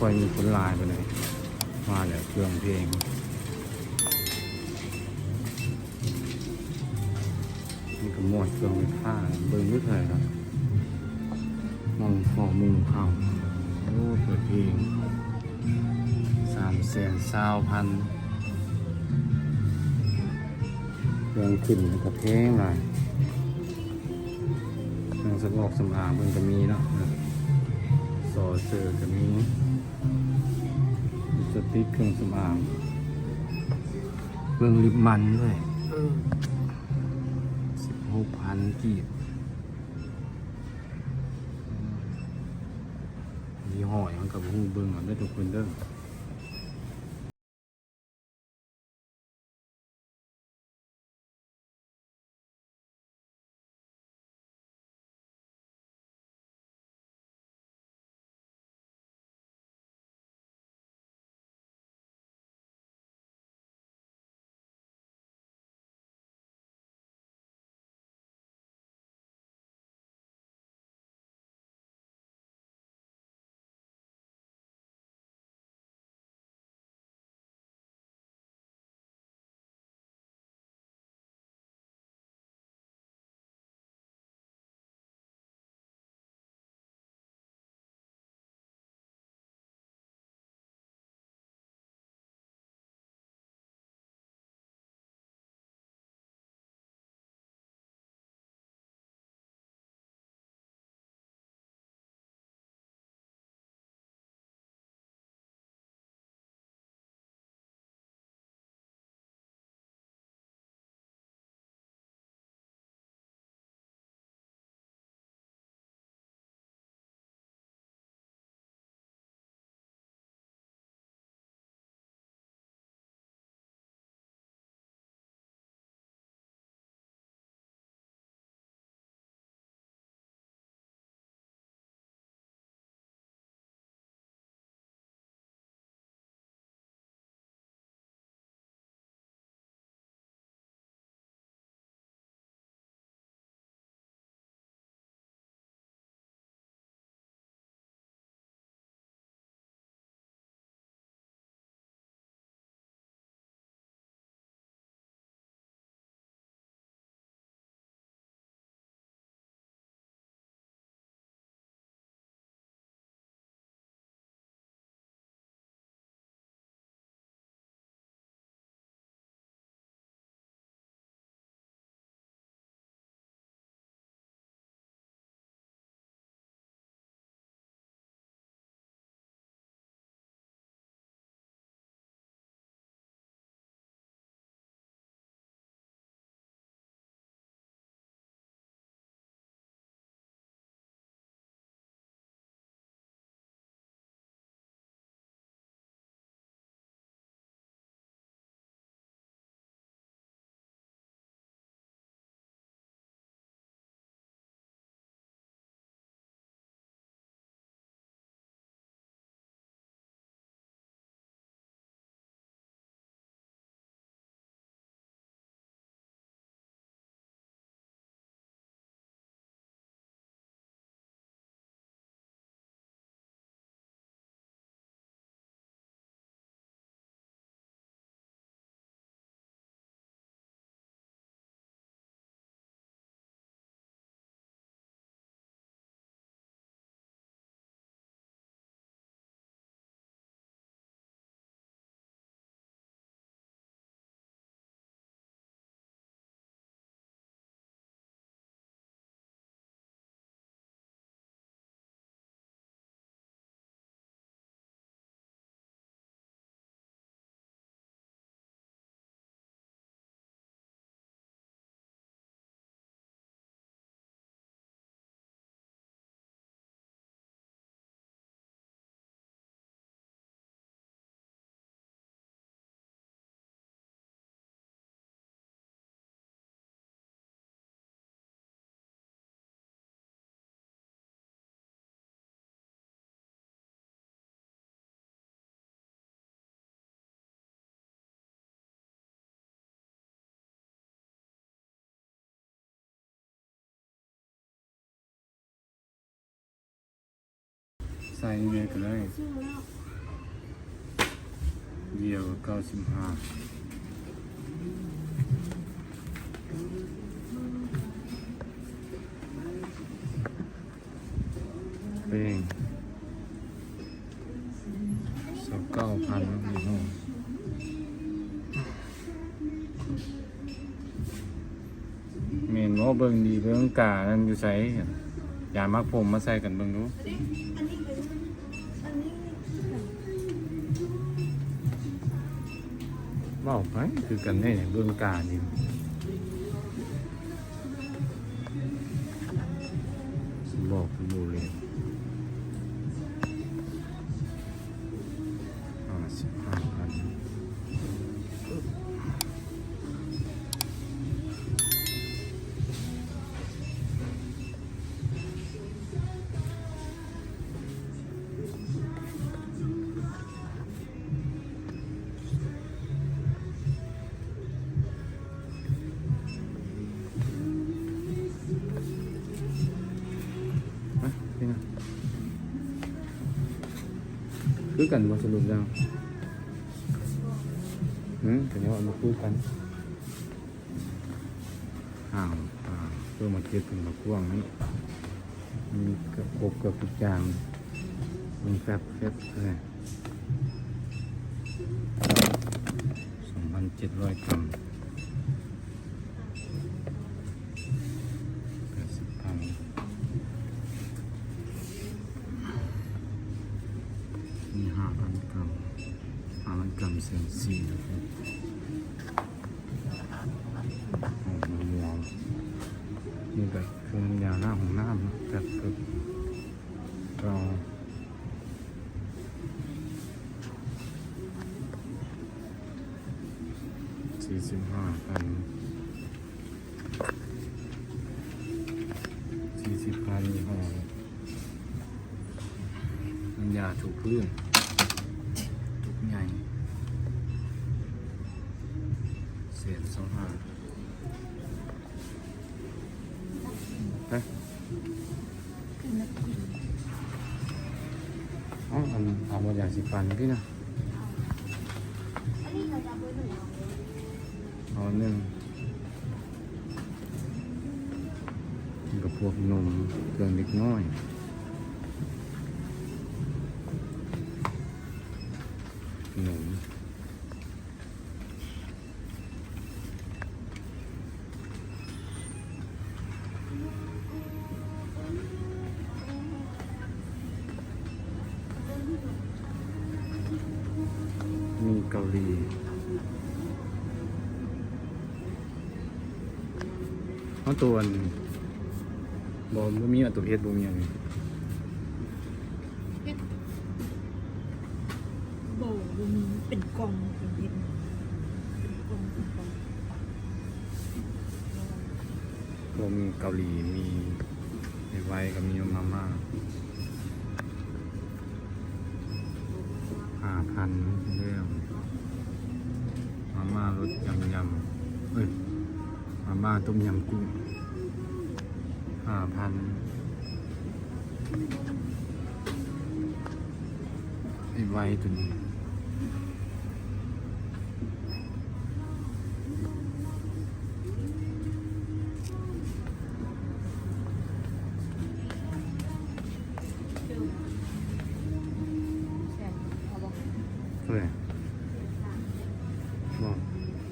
ຄ່ອຍມີຄົນຫຼາຍປານໃດ. ມາແລ້ວເຄື່ອງເພງ. ນີ້ກໍໝົດເຄື່ອງໄຟຟ້າ ເບິ່ງຢູ່ເທົ່າໃດເນາະ. ໝ່ອງຂໍໝູ່ເຂົ້າ. ໂອ້ ເປີດເພງ ສາມແສນຊາວພັນ. ເຄື່ອງຂຶ້ນກໍແພງຫຼາຍ. ເຄື່ອງສຳອອກສຳອາງເພິ່ນກໍມີເນາະ. ສໍເສີກໍມີ. ລິບສະຕິກ ເຄື່ອງສຳອາງ ເບິ່ງລິບມັນດ້ວຍ. ເອີ ສິບຫົກພັນກີບ. ຍີ່ຫໍ້ຫຍັງກໍບໍ່ຮູ້ ເບິ່ງເອົາເດີທຸກຄົນເດີ. ໃສ່ນີ້ເລີຍກໍໄດ້. ດຽວເກົ້າສິບຫ້າ ແປ້ງ ຊາວເກົ້າພັນ ໂອ້ໂຫ ແມ່ນບໍ່? ເບິ່ງດີ ເບິ່ງການັ້ນຢູ່ໃສ? ຢາໝັກຜົມມາໃສ່ກັນເບິ່ງດູ. ເວົ້າໄປຄືກັນແທ້ ເບິ່ງການີ້ ບອກຢູ່ເລີຍ. ຫ້າສິບຫ້າພັນ ຄືກັນບໍ່ສະຫຼຸບແລ້ວ? ຫື ກະຍັງວ່າບໍ່ຄືກັນ. ອ້າວ ເພີ່ມມາເຈັດເປັນບັກກວາງນີ້ ມີເກືອບຄົບເກືອບທຸກຢ່າງ ເບິ່ງແຟບໆ ເອີ ສອງພັນເຈັດຮ້ອຍກຣາມ ແປດສິບພັນ ມີຫ້າພັນກຣາມ ຫ້າພັນກຣາມ ແສນສີ່ ໂອ້ໂຫ ມີແບບເຄື່ອງນ້ຳຢາລ້າງຫ້ອງນ້ຳເນາະ ແບບເກົ່າ ສີ່ສິບຫ້າພັນ ສີ່ສິບພັນ ຍີ່ຫໍ້ ນ້ຳຢາຖູພື້ນ ຕຸກໃຫຍ່ ແສນຊາວຫ້າ ຮະ ເອົາ ອັນ ເອົາໝົດຢາສີຟັນພີ້ນະ ເອົາໜຶ່ງ ກະພວກນົມ ເຄື່ອງເດັກນ້ອຍ ນົມ ມີເກົາຫຼີ. ເອົາໂຕອັນ ບໍ່ ບໍ່ມີອັນໂຕເຜັດ ບໍ່ມີຫຍັງນີ້ ເຜັດ ບໍ່ ບໍ່ມີ ເປັນກ່ອງ ເປັນເຜັດ ເປັນກ່ອງ ເປັນກ່ອງ ບໍ່ມີເກົາຫຼີ ມີໄວໆ ກະມີມາມ່າ. ຫ້າພັນແລ້ວ ມາມ່າລົດຢຳຢຳ ເອີຍ ມາມ່າຕົ້ມຍຳກຸ້ງ ຫ້າພັນ ໄອ້ໄວໂຕນີ້. ເທົ່າໃດ? ບໍ່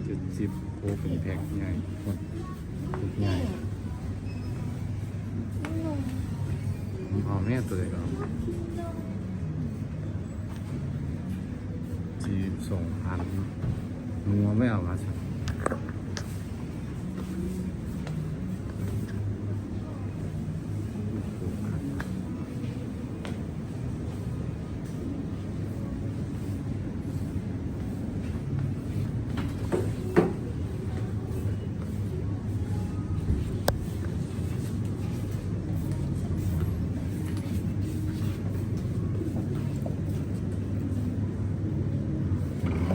ເຈັດສິບ. ໂອ້ ເປັນແພັກໃຫຍ່ ໂຄດໃຫຍ່. ຂອງເຮົາແມ່ນໂຕໃດກໍເອົາ. ສີ່ສິບສອງພັນ ນົວແມ່ນວ່າຊັ້ນ.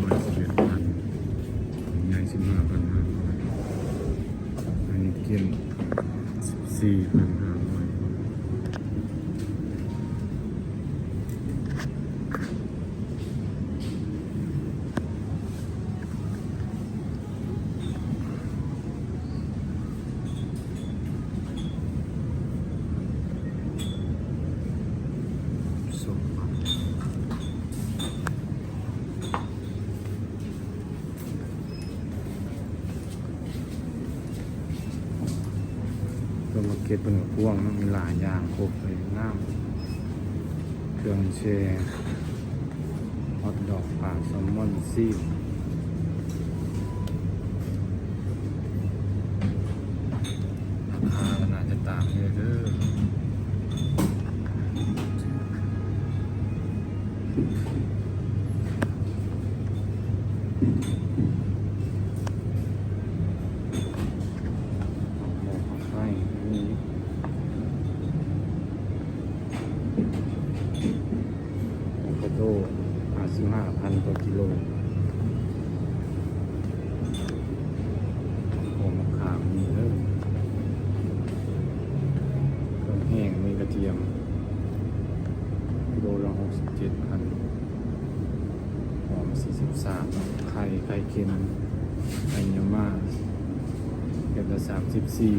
ນ້ອຍສິບເອັດພັນ ໃຫຍ່ສິບຫ້າພັນຫ້າຮ້ອຍ ອັນນີ້ເກມສິບສີ່ພັນຫ້າຮ້ອຍ. ມາເກັດເພິ່ນກໍກວ້າງເນາະ ມີຫຼາຍຢ່າງ ຄົບເລີຍ ງາມ ເຄື່ອງແຊ່ ຮອດດອກ ປາ ແຊລມອນ ຊີນ ລາຄາກໍໜ້າຈະຕ່າງຢູ່ເດີ. ໝໍ້ໄຟມີ ໂອໂຄໂຕ ຫ້າສິບຫ້າພັນຕໍ່ກິໂລ ຫອມຂາມມີເດີ ເຄື່ອງແຫ້ງມີກະທຽມ ກິໂລລະຫົກສິບເຈັດພັນ ຫອມສີ່ສິບສາມ ໄຂ່ ໄຂ່ເຄັມ ໄຂ່ຍາມາ ເກັບລະສາມສິບສີ່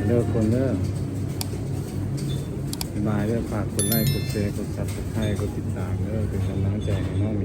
ເດີຄົນເດີ ບາຍບາຍເດີ ຝາກກົດໄລ້ ກົດແຊ ກົດຊັບສະໄຄ ກົດຕິດຕາມເດີ ເປັນກຳລັງໃຈໃຫ້ນ້ອງ